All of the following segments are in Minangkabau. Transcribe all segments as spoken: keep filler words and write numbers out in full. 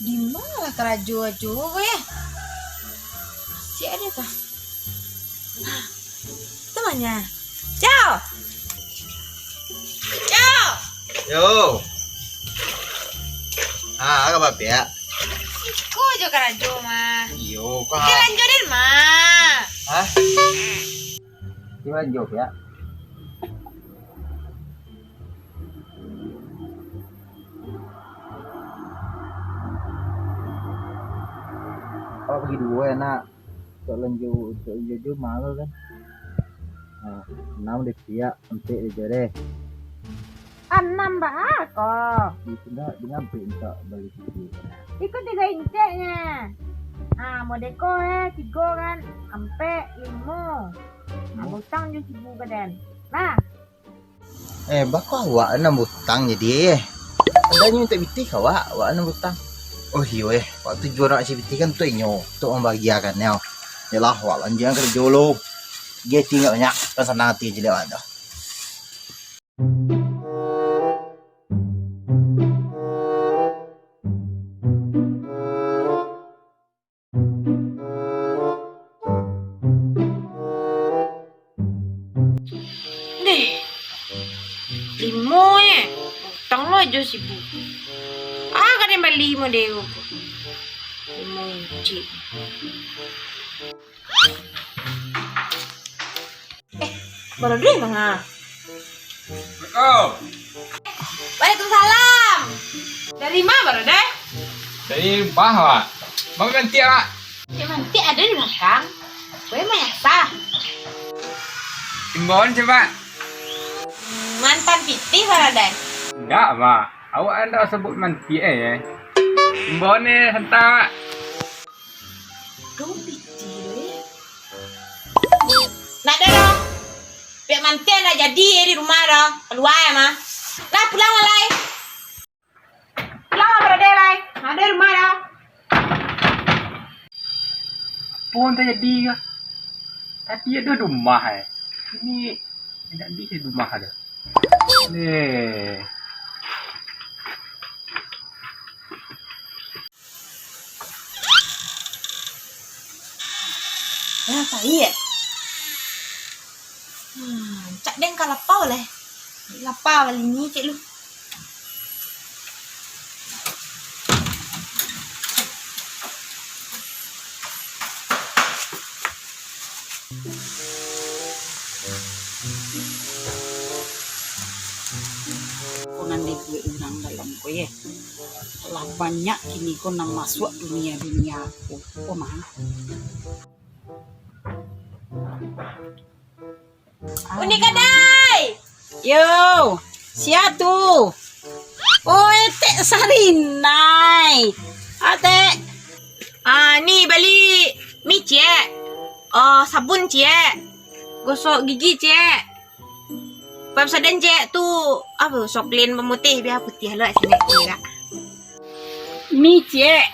Di ma lah karajo-ajo ko, eh? Masih ado kah? Tu mah nyo. Cau! Cau! Yo. Ah, apo kaba, Piak? Siko jo karajo mah. Iyo, kah? Karajo den mah. Hah? Karajo, Piak. Awak pagi duo, nak. Tok lanjo, tok lanjo jo malu kan. Nah, anam deh, Piak, ampek deh jo deh. Anam baa ko? Itu dah, dengan ampek minta bali tigo. Iko tigo inceknyo. Ah, modeko eh, tigo kan, ampek, limo. Nah, hmm, utang jo sibu ka den. Nah. Eh, bako awak nan butang jadi, eh? Adanyo mintak pitih ka awak, awak nan butang. Oh iyo, eh, waktu juo nak isi pitih kan tu inyo, tu mambagiakannyo. Yolah, awak lanjuikan karajo lo. Gai tingga banyak, kan sanang ati caliak awak tu. Deh, limo eh, utang lo jo sibu. Ah, ka den bali model ko. Limo inci. Eh, Baradai manga? Assalamualaikum. Waalaikumsalam. Dari ma, Baradai? Dari rumah, Wak. Manga mantiak, Wak? Cek mantiak ado di balakang. Kue mayasah. Imbauan, Cek, Wak. Mantan pitih, Baradai? Indak, Wak. Awak indak sabuik mantiak, eh. Imbauan, eh, santa, Wak. Dong pitih doh, eh. Ndak ado doh. Piak mantiak ndak jadi, eh, di rumah doh. Kalua, eh, mah. Lah, pulang lah, lai. Pulang lah, Baradai, lai. Ndak ado di rumah doh. Apo nan tajadi kah? Tadi ado di rumah, eh. Kini indak ado di rumah doh. Eh. Lah, pai, eh? Hmm, cak den ka lapau lai. Lapa bali ni, cek lu. Ko nan dibuek urang dalam ko, ye. Lah banyak kini ko nan masuak dunia-dunia ko, ko mah. Uni Kadai! Yo, sia tu? Oh, etek Sarinai. Atek. Ah, ni bali mi, Cek. Oh, sabun, Cek. Gosok gigi, Cek. Pepsodent, Cek, tu apo? Soklin pemutih, bia putiah lo sini, Cek. Mi, Cek.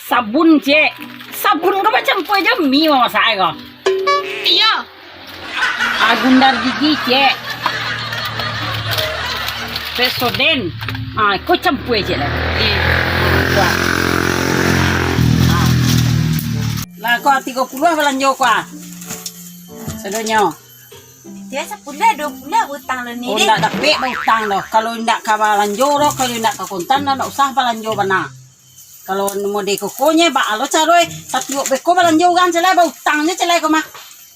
Sabun, Cek. Sabun ko bacampua jo mi mamasak ko? Iyo. Ah, gundar gigi, Cek. Pepsodent. Ah, ko campua, Cek, lah. Iyo. Kuat. Ah. Lah, ko tigo puluah balanjo ko, ah. Sadonyo. Dia sapuluah, duo puluah bautang lo ni, oh, deh. Ndak dapek bautang doh. Kalau indak ka balanjo doh, kalau indak ka kontan doh, ndak usah balanjo bana. Kalau model kokonyo, baa lo caro, eh, satiok beko balanjo urang, celai bautang je, celai ko mah.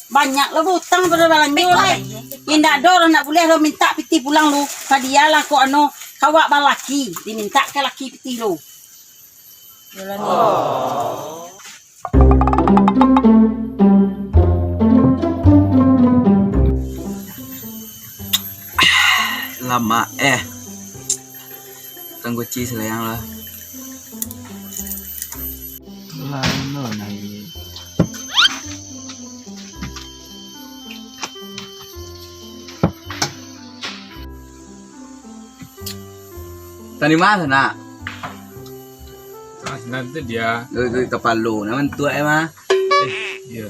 Banyak lo bautang pado balanjo, lai. Indak ado doh, ndak buliah lo mintak pitih pulang lo. Padialah ko anu, kawak balaki, dimintak ka laki pitih lo. Yalah ni. Lamak, eh. Tangguci selayang lah. Lama naik. Tadi mah sana? Ah, sinan tu dia. Duit, duit kapalo. Nama tuak eh mah? Eh, iya.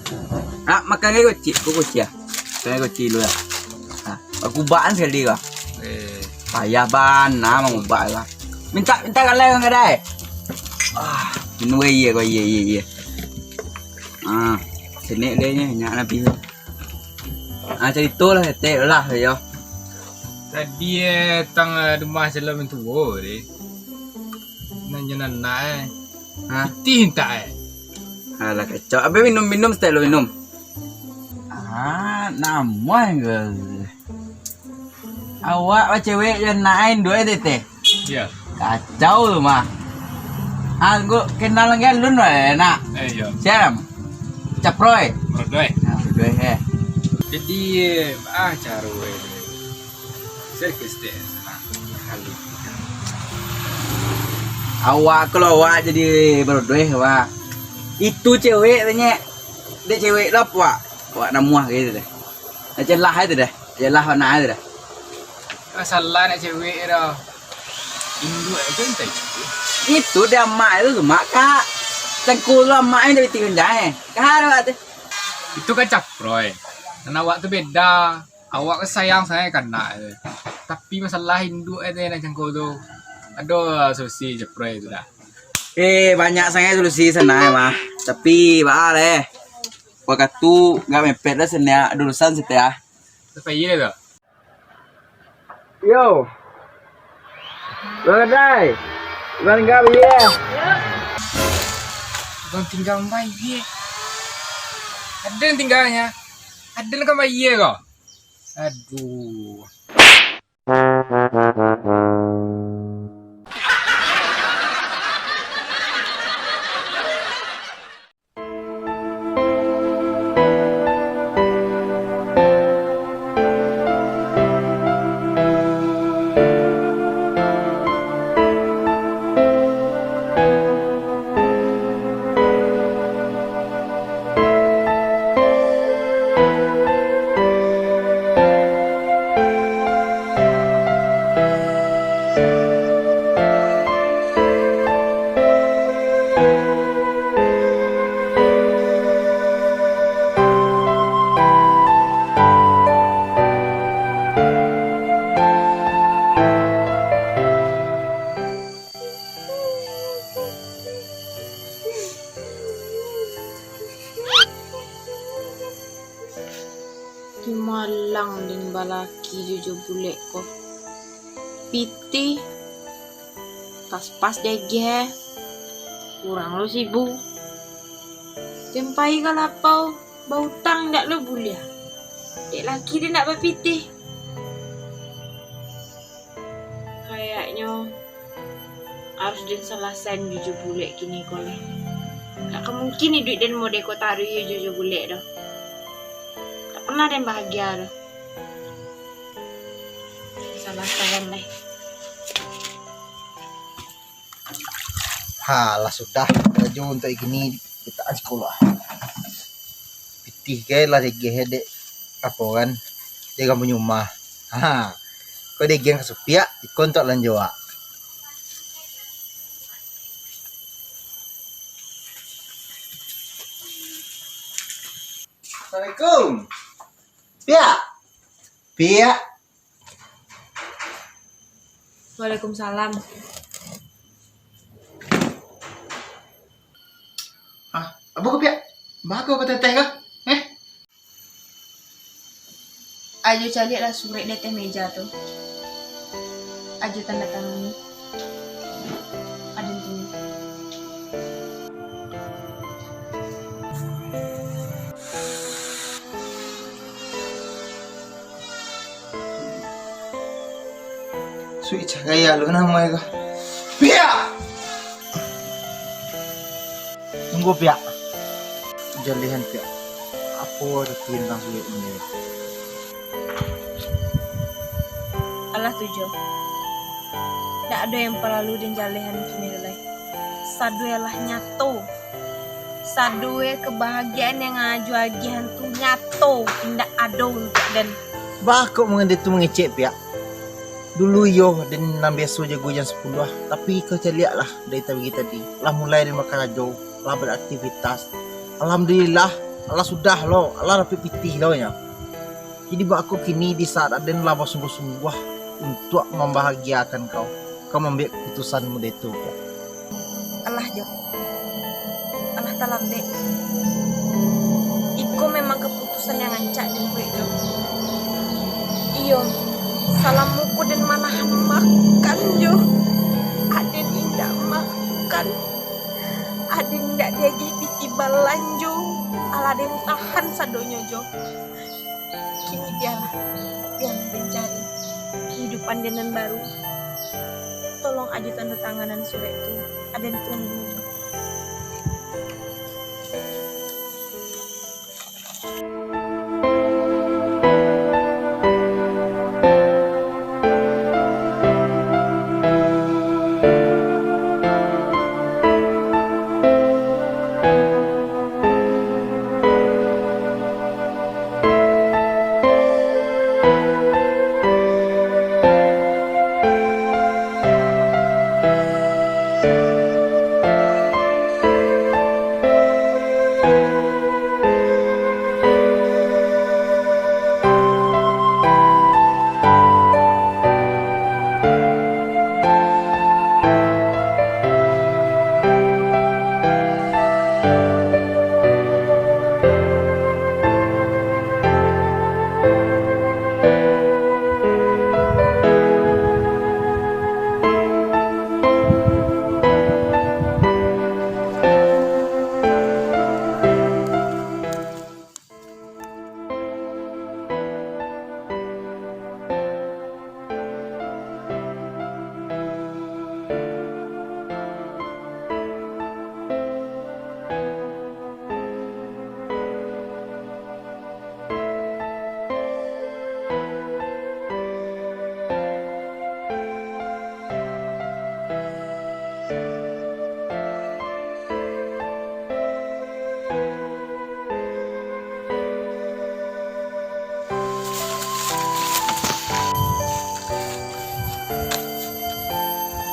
Ah, makan gai kocik, ko kocik ah. Makan gai kocik lu lah. Ah, aku ubakan sekali kah? Eh. Payah bana mangubak lah. Mintak, mintak kalai urang gadai. Ah, minum aia ko, aia, aia, aia. Ah, sini dia ni, nyak nabi tu. Ah, carito lah, ketek lah, yo. Tadi, eh, tang, eh, rumah calon mintuo, deh. Nan jo nan nak, eh. Ha? Pitih mintak, eh. Alah, kacau. Abih minum, minum, setek lu minum. Ah, namuah ke? Awak bacewek jo nak induak e, Teteh? Iyo. Kacau tu mah. Ah, ngku kenal ngan alun wak, nak? Eh, iyo. Sia namo? Caproy. Brodoi. Nah, Brodoi, eh. Jadi, ah, caro, eh. Saya ke stage, ah, kali. Awak kalau awak jadi Brodoi, wah. Itu cewek tu, Nyek. Dek cewek lo, wak. Wak namuah gitu deh. Dah jelas itu deh. Jelas warna itu deh. Masalah nak cewek tu. Induak itu entah itu. Itu dia amak itu cuma kak. Cangkul tu amak itu di tinggal jai. Kak ada tu. Itu kan caproy. Karena awak tu beda. Awak kan sayang sangat ka anak tu. Tapi masalah induak itu yang cangkul tu. Aduh, solusi caproy tu dah. Eh, banyak sangat solusi sana mah. Tapi, baa leh. Wakatu gak mepet dah seniak durusan situ ya. Sampai iya tu. Yo. Bang Dai. Bang Gabriel. Bang tinggal bayie. Ada yang tinggalnya. Ada yang kan bayie kok. Aduh. Dimalang den balaki jo jo bulek ko. Pitih, pas-pas degeh, kurang lo sibu. Den pai ka lapau, bautang ndak lo buliah. Dek laki den ndak bapitih. Kayaknyo harus den salasaian jo jo bulek kini ko leh. Ndak ka mungkin iduik den mode ko taruih jo jo bulek doh. Ndak pernah den bahagia doh. Salasaian leh. Ha, lah sudah karajo untuak kini kita sikolah. Pitih gai lah degeh dek apo kan, dek kamu nyumah. Ha, kau degeh ka supiak, iko untuak lanjo wak. Assalamualaikum. Piak. Piak. Waalaikumsalam. Ah, apo ko, Piak? Baa ko bateteh ko? Eh? Ajo caliaklah surek di ateh meja tu. Ajo tanda tangani. Aden tunggu. Suik cagaya lo namo ko. Piak! Tunggu, Piak. Jalehan, Piak. Apo arati tantang suik ko? Alah tu Jo. Ndak ado yang paralu den jalehan kini lai. Sadonyo lah nyato. Sadonyo kabahagiaan yang Ajo agiahan tu nyato, indak ado untuak den. Baa kok mangande tu mangecek, Piak? Dulu iyo den nan biaso jago jam sapuluah, tapi kau caliaklah dari pagi tadi. Lah mulai den bakarajo, lah baraktivitas. Alhamdulillah, alah sudah lo, alah dapek pitih lo nyo. Jadi, baa kok kini di saat aden lah basungguah-sungguah untuak mambahagiakan kau? kau mambuek kaputusan mudo itu, Piak? Alah, Jo. Alah talambek. Iko memang kaputusan nan rancak den buek, Jo. Iyo, salamo ko den manahan makan, Jo. Aden indak makan. Aden indak diagiah pitih balanjo. Alah den tahan sadonyo, Jo. Kini bialah, bialah den cari kahidupan den nan baru. Tolong ajo tanda tanganan surek tu, aden tunggu.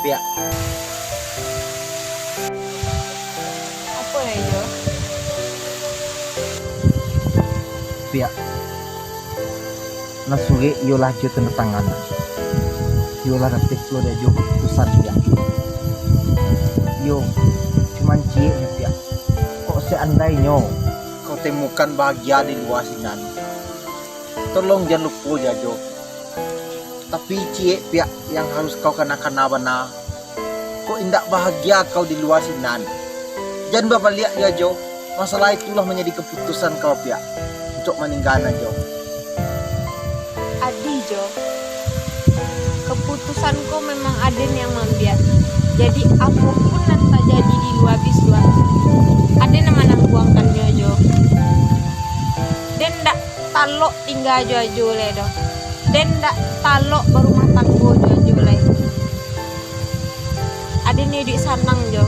Piak. Apo lai, Jo? Piak. Nan surek iyolah jo tanda tangan. Iyolah dapek pulo dek jo kaputusan, Piak. Iyo, cuman ciek nyo, Piak. Kok seandainyo kau temukan bahagia di lua sinan, tolong jan lupo jo, Jo. Tapi ciek, Piak, yang harus kau kana-kana bana. Kok indak bahagia kau di lua sinan? Jan babaliak, Jo. Masalah itu lah manjadi kaputusan kau, Piak, untuak maninggakan, Jo. Adih, Jo. Kaputusan ko memang aden yang maambiak. Jadi, apo pun nan tajadi di lua bisuak, aden nan manangguangkannyo, Jo. Den ndak talok tingga jo Ajo lai doh. Den ndak talok barumah tanggo jo Ajo lai. Aden iduik sanang jo.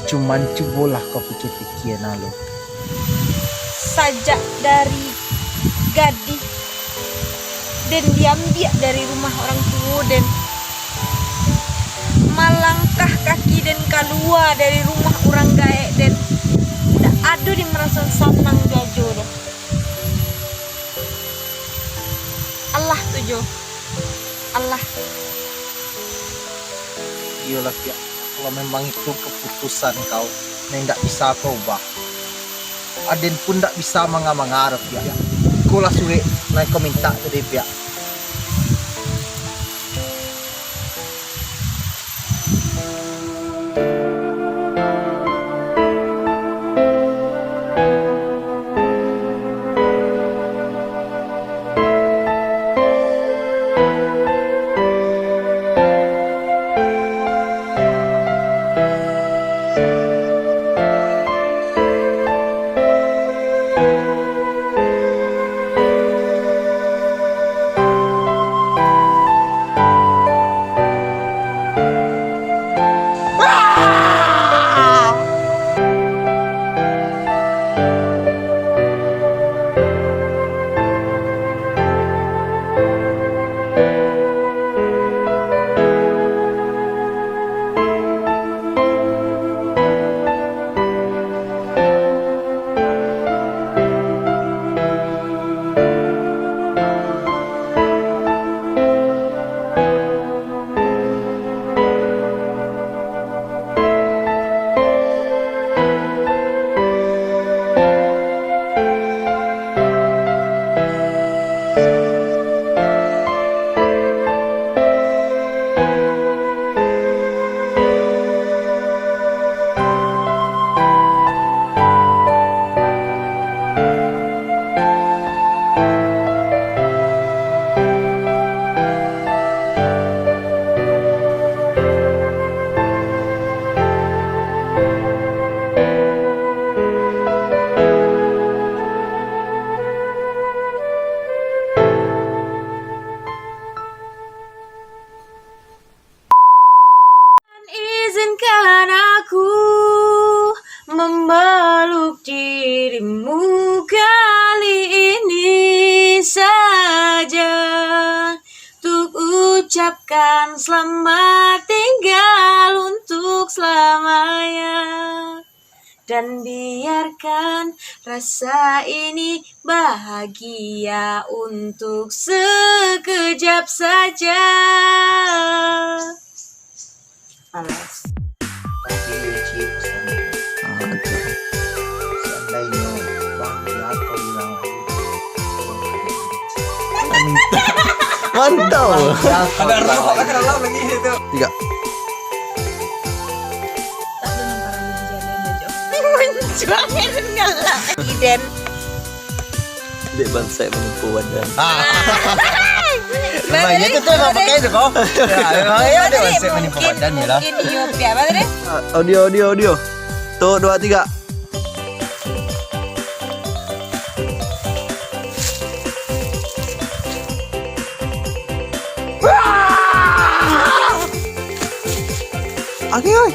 Cuman cubolah kau pikia-pikia nah lo. Sajak dari gadih den diambiak dari rumah urang tuo den, malangkah kaki den kalua dari rumah urang gaek den, indak ado den maraso sanang jo Ajo doh. Alah tu jo, alah. Iyolah, Piak, kalau memang itu kaputusan kau, nan indak bisa kau ubah, aden pun ndak bisa manga-manga doh, Piak. Ikolah surek nan kau mintak tadi, Piak. Ucapkan selamat tinggal untuk selamanya. Dan biarkan rasa ini bahagia untuk sekejap saja. Alas. Tapi Uci pesan. Ah, betul. Seandainya Bang Jaka bilang lagi. Mantap. Ada roh, ada roh lagi itu. Tiga. Tak dengan para jin-jinan aja. Menjuangnya dengan lah. Iden. Dek bangsat menipu badan. Memang iya tu, tu memang pakai tu kau. Ya, memang iya ada konsep menipu badan ni lah. Mungkin iyo pihak apa tadi? Audio, audio, audio. Satu, dua, tiga. Oke, oi.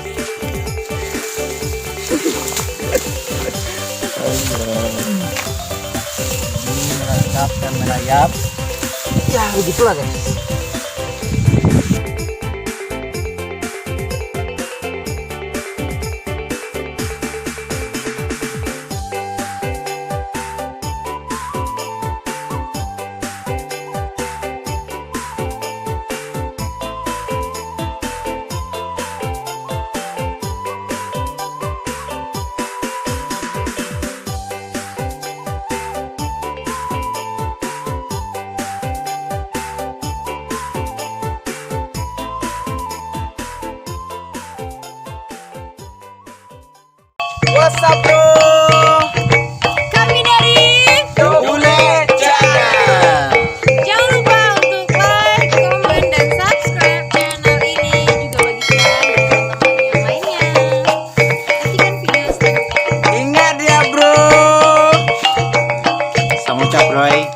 Merayap dan merayap. Ya, begitulah guys. What's up bro? Kami dari Bule Channel. Jangan lupa untuk like, komen, dan subscribe channel ini. Juga bagikan ke teman-teman yang lainnya. Nantikan video selanjutnya. Ingat ya bro. Sama ucap Roy.